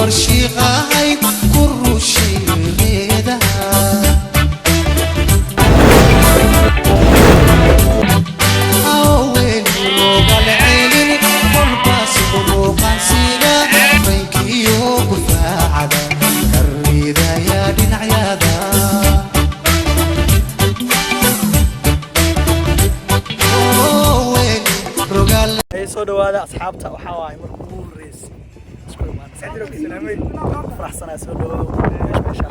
Warshiiqahay ku rushay reedaha. Aweli rogal celin kolbaas ruuqansiga raynkiyo gufaacada ka ridaya dhinacyada. Weli rogal Ay, soo dhawaada asxaabta. Waxaa waaye marka ugu horreysay isku imaanay, faraxsanaa. Soo dhawaaw meesha.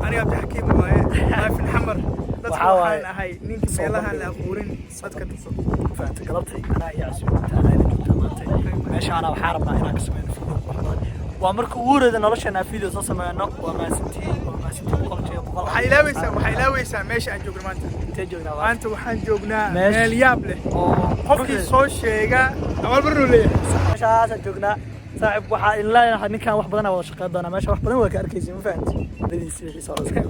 Aniga Cabdixakiim waaye, Aafin Xamar dadka. Waxaa waaye waxaan ahay ninka soo meelaha la bandhig. aqoonin dadka tuso. Fahamta, galabtay anaa iyo casuuminta anaa ila joogtaa maanta meeshaana. Waxaa rabnaa inaan ka sameyno video qurux badan. Waa marka ugu horreysa nolosheena aan video soo sameyno. Waa mahadsantihiin, waa mahadsantihiin 100%. Waxaa ilaaweysaa meesha aan joogno maanta. Intee joognaa maanta? Maanta waxaan joognaa meel yaab leh. Oo qofkii soo sheega abaalmarinuu leeyahay. Meeshaasaan joognaa, saaxib. Waxaa in leeyahay ninkan wax badan aa wada shaqeyn doonaa. Meesha wax badan waa ka arkaysa, ma fahanti? Dadiisi wixiisa hore iska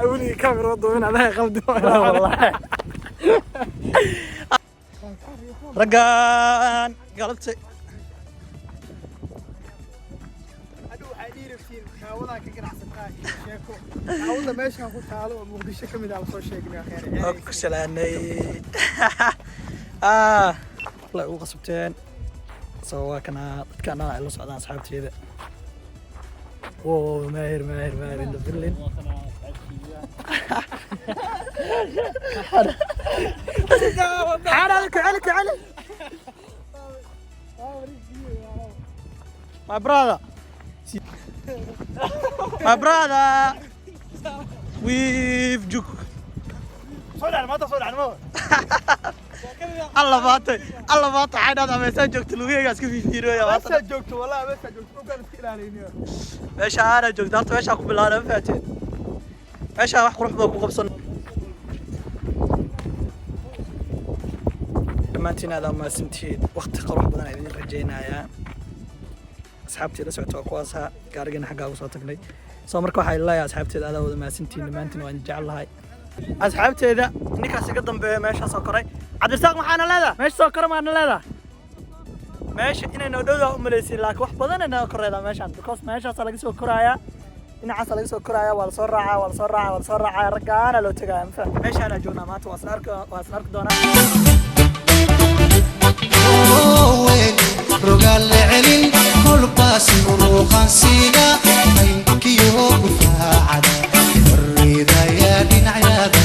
Weligii kamera duubin, adaha qabdi. Wallahi raggaan galabtay. Hadhow waxay dhihi rabtiin kaawadaa ka ganacsataa iyo sheeko. Kaawada meeshaan ku taalo oo Muqdisho ka mid ah lasoo sheegnay. Waa ku salaanay. Ah, la ugu qasabteen. So waa kana dadka dhan ay la socdaan, asxaabteyda. Wow, Maahir, Maahir, Maahir in the building. Xaana ku celi, ku celi. My brother, my brother we've juk. Soo dhac maanta, soo dhac ma. Alla maantay, alla maanta waxay dhahdaa meeshaan joogta lugahayga iska fiifiirooya maanta. Meeshaa joogto, wallahi meeshaa joogto dhulkaan iska ilaaliniyo. Meesha aana joogta horta, meeshaa ku bilaabna, ma fahateen? Meeshaa wax qurux badan ku qabsan. Dhammaantiin aad mahadsantihiin. Waqti qurux badan aan idin rajaynayaa. Asxaabtii la socota waa kuwaasa. Gaarigana xaggaa ugu soo tagnay. Soo marka waxaa leeyahay asxaabteeda, adaa wada mahadsantihiin dhammaantiin, waan jeclahay asxaabteeda. Ninkaas iga dambeeya meeshaas oo koray, Cabdirasaaq, maxaana leedahay? Meesha soo kore maana leedahay? Meesha inay noo dhowdaa u malaysin, laakiin wax badan ay naga koreedaa meeshaan, because meeshaasaa laga soo korayaa, dhinacaasaa laga soo korayaa. Waa lasoo raacaa, waa lasoo raacaa, waa lasoo raacaa, raggaana loo tegaya, ma fahamtay? Meeshaanaa joognaa maanta. Waa isla arki doonaa. Weli rogal celin kolbaas ruuqansiga raynkiyo gufaacada ka ridaya dhinacyada.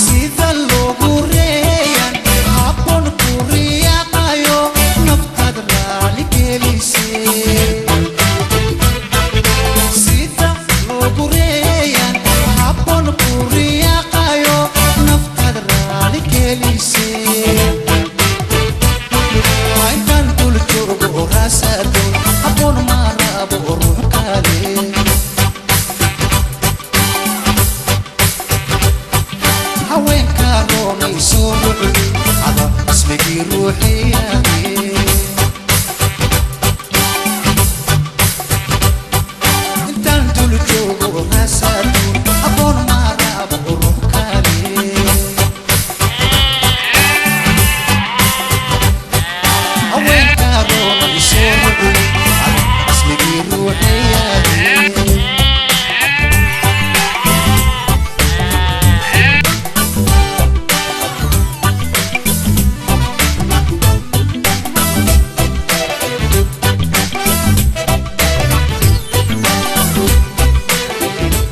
Sida loogu reeyan habboon ku riyaaqayo naftaad raali gelisay. Sida loogu reeyan habboon ku riyaaqayo naftaad raali gelisay. Intaan dul joogo raasadoon habboon ma rabo ruux kale. Haweenka roonay soo rucli ada ismigii ruuxiyaade. Intaan dul joogo raasadoon habboon ma rabo ruux kale. Haweenka roonay soo rucli ada ismigii ruuxiyaade.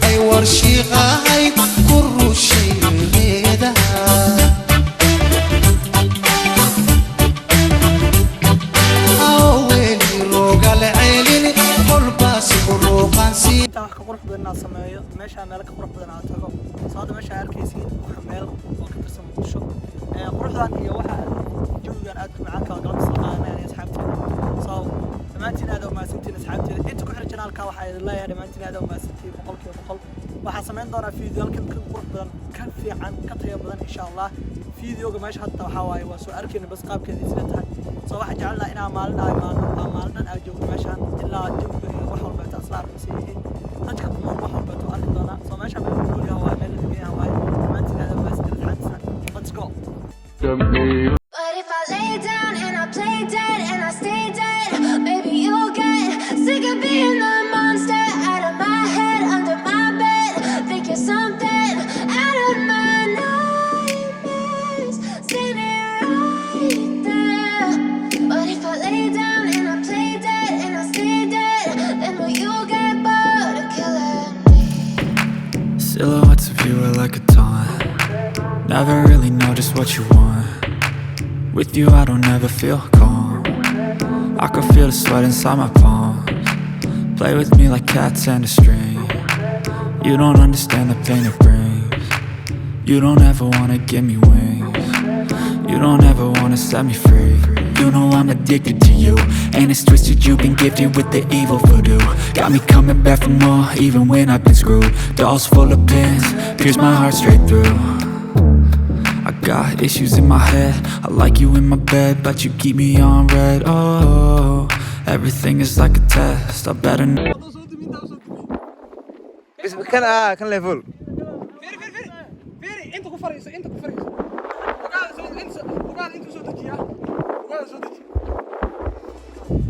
Ay warshiiqahay ku rushay reedaha. Aweli rogal celin kolbaas ruuqansi. Intaan wax ka qurux badan inaan sameeyo, meeshaa meel ka qurux badan aan tago. Soo hadda meesha arkaysiin waxa meel oo ka tirsan Muqdisho. Quruxdan iyo waxa jawigan aad ku macaanka waa galabta soo qaadanaya aniga asxaabteeda. So dhammaantiin aad u mahadsantihiin, asxaabteeda inta ku xiran channelka. Waxaa idin leeyahay dhammaantiin aad u mahadsantihiin 100%. Waxaan samayn doonaa videoyalkan ka qurux badan, ka fiican, ka tayo badan, insha Allah. Videoga meesha hadda waxaa waaye waa soo arkayna bas qaabkeeda isla tahay. So waxaan jecelnahay inaan maalin aa imaano, aa maalin dhan aa joogno meeshaan, ilaa jawiga iyo wax walba inta isla arko si yihiin dadka ku nool, wax walba intuu arki doonaa. So meesha meel ku nool yahay waaye, meel la degan yahay waaye. Dhammaantiin aad u mahadsantihiin, asxaabtiisa. Let's go. But if I lay down and I play dead and I stay dead, maybe you'll get sick of being the monster. Out of my head, under my bed. Think you're something out of my nightmares. Standing right there. But if I lay down and I play dead and I stay dead, then will you get bored of killing me? Silhouettes of you are like a taunt. Never really know just what you want. With you, I don't ever feel calm. I can feel the sweat inside my palms. Play with me like cats and a string. You don't understand the pain it brings. You don't ever wanna give me wings. You don't ever wanna set me free. You know I'm addicted to you, and it's twisted, you've been gifted with the evil voodoo. Got me coming back for more, even when I've been screwed. Dolls full of pins, pierce my heart straight through. I got issues in my head. I like you in my bed, but you keep me on read. Oh, everything is like a test, I better Bis kan kan level. Fiiri, fiiri, fiiri, fiiri, inta ku fariiso, inta ku fariiso. Ogaada soo inta, ogaada intuu soo dejiyaa, ogaada soo dejiya.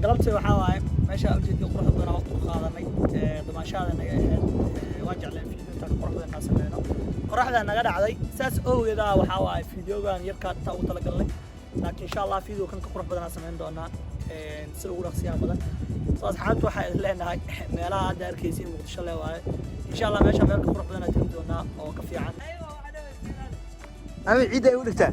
Galabtii waxaa waaye meesha ujeedii quruxda badan waqti ku qaadanay. Damaashaada naga ahayd. Waan jecleen video intaan ka qurux badan inaan sameyno. Qoraxda naga dhacday, saas awgeed ah waxaa waaye videogan yarkaa intaa ugu talagalnay, laakiin insha Allah video kan ka qurux badan aan sameyn doonaa sida ugu dhaqsiyaha badan. So asxaabta, waxaa idin leenahay meelaha hadda arkaysa in Muqdisho le waaye. Insha Allah meesha meel ka qurux badan aan tegi doonaa oo ka fiican. Ama ciidda ay u dhigtaa.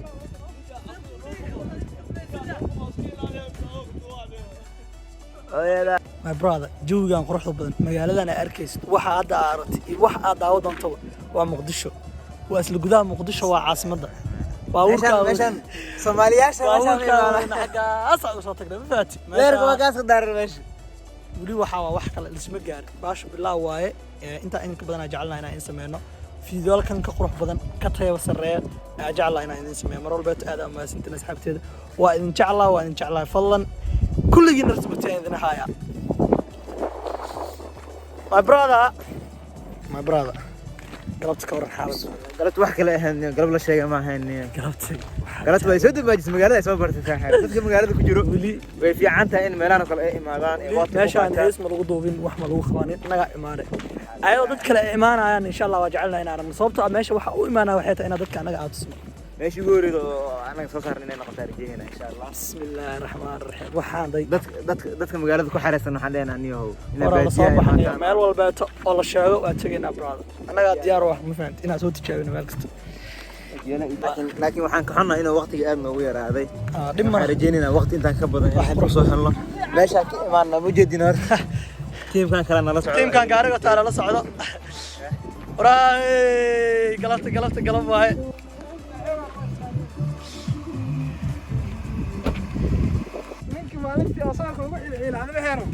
My brother, jawigan quruxda badan, magaaladan aad arkaysid, waxa hadda aad aragtay iyo wax aad daawo doontaba waa Muqdisho, waa isla gudaha Muqdisho, waa caasimadda. Meeshaan meeshaan Soomaaliyaasha meeshaan ma Baabuurka imaadaan. Xaggaas aan usoo tagnay, ma fahanti? Leerka waa kaas ka daaran meesha. Weli waxaa waa wax kale lisma gaarin, baashu bilaa waaye. Intaa in ka badan aan jecelnahay inaan idin sameyno, fiidiyoal kan ka qurux badan, ka tayaba sarreeya ayaa jeclahay inaan idin sameeyo mar walbeeto. Aad aa mahadsantiin asxaabteeda, waa idin jeclaa, waa idin jeclahay. Fadlan kulligiin respect idin haaya. My brother, my brother, galabta ka waran xaaladda? Galabta wax kale ahayn, galab la sheegay ma ahayn. Galabta. Galabta way soo dambaajisay, magaalada ay soo bartay saaxiib. Dadka magaalada ku jiro weli way fiican tahay in meelahan oo kale ay imaadaan ee waqti ku meeshaan qaataan. Hees ma lagu duubin, wax ma lagu qabanin, innagaa imaanay ayadoo dad kale ay imaanayaan. Insha Allah waa jecelnahay inaan aragno, sababtoo ah meesha waxa u imaanaya waxay tahay inaad dadka annaga aad tusno. Meeshii ugu horreyda oo anaga soo saarna inay noqotaa rajeynayna insha Allah. Bismi illaahi raxmaan raxiim, waxaan day Dadka magaalada ku xareysan waxaan leenahay niyahow inay horaa lasoo baadiyaha baxnayo imaadaan. Meel walbeeto oo la sheego waa tegaynaa, brother. Annagaa diyaar u ah, ma fahamti, inaan soo tijaabino meel kasta. Laakiin waxaan ka xunnahay inuu waqtiga aad noogu yaraaday. Ah, dhib Waxaan mana. rajeynaynaa waqti intaan ka badan inaan kusoo helno. Meeshaan ka imaana ma jeedin horta, tiimkan kale nala socdo. Tiimkan gaariga taala la socdo. Waraay, galabta galabta galab waaye. Ninkii maalintii oo saarka ugu cilciila anima heero.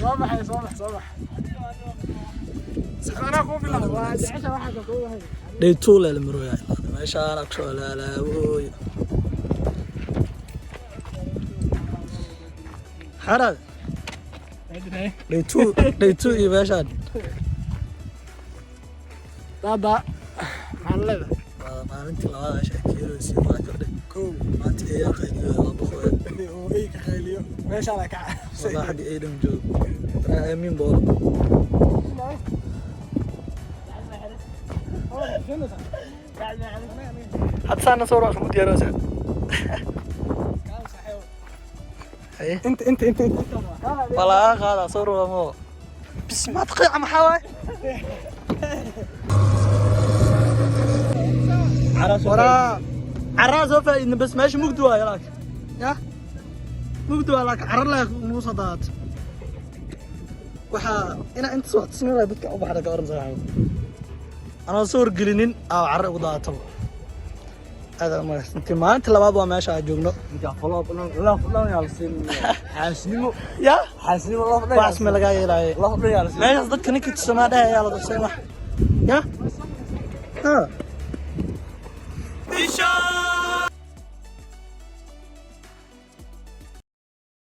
Soo baxay, soo bax, soo bax. Anaa kuu bilaabo, waa jecesha waxaa ka kuu yahay. Day two leela marooyaa, meeshaan kusoo laalaabooyo xaraad. Day two, day two iyo meeshaan. Dada maxaan leedahay? Waa maalintii labaad meesha keeraysi waa kordhe kow. Maanta eeyaa qayliyo, laba boqol. Oo ey ka qayliyo meeshaan ka. Walaa xagga eedhan joogo amiin boolo. Hadda saana sawir waa isku diyaaroosa. Haye. Inta inta inta inta. Waa lagaa qaadaa sawir, waa moo bis maad qiica maxaa waaye? Waraa carraa soo faa'iidna bas, meesha mugdi waayo, laakiin ya mugdi waa, laakiin carra laa nagu soo daadato. Waxaa inaa inta soo tusnaa dadka u baxda ka oran saaxiib, anoo sawir gelinin aa carra ugu daadataba. Aad aa umahadsantiin. Maalinta labaad waa meesha aan joogno. Xaasnimo. Ya. Xaasnimo loo. Waxaas ma lagaa yeelaaye meeshaas dadka ninkii tusamaa dheh ayaa la tusay wax ya. Ha.